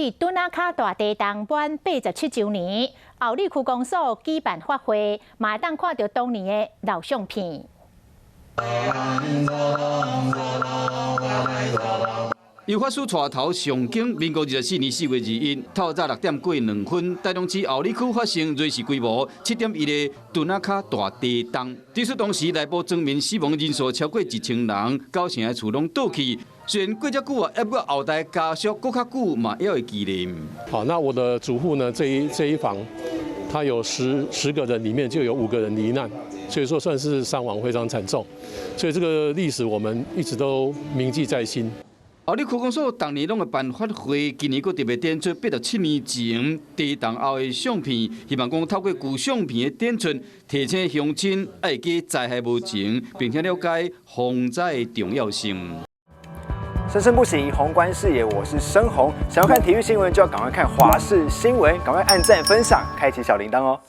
起墩仔跤大地動滿87週年，后里區公所舉辦法會，嘛會當看著當年的老相片。由法師帶頭誦經，民國24年4月21，透早6點過2分，台中市后里區發生芮氏規模7.1的墩仔跤大地動。據說當時內部莊民死亡人數超過1000人，九成的厝攏倒去。雖然過遮久啊，猶閣後代家屬閣較久嘛，猶會記得。好，那我的祖父呢？這一房，他有十個人，裡面就有五個人罹難，所以說算是傷亡非常慘重。所以這個歷史我們一直都銘記在心。后里區公所逐年攏會辦法會，今年閣特別展出87年前地動後的相片，希望講透過舊相片的展出，提醒鄉親愛記災害無情，並且了解防災的重要性。生生不息，宏觀視野，我是生宏。想要看體育新聞，就要趕快看華視新聞，趕快按讚分享，開啟小鈴鐺哦。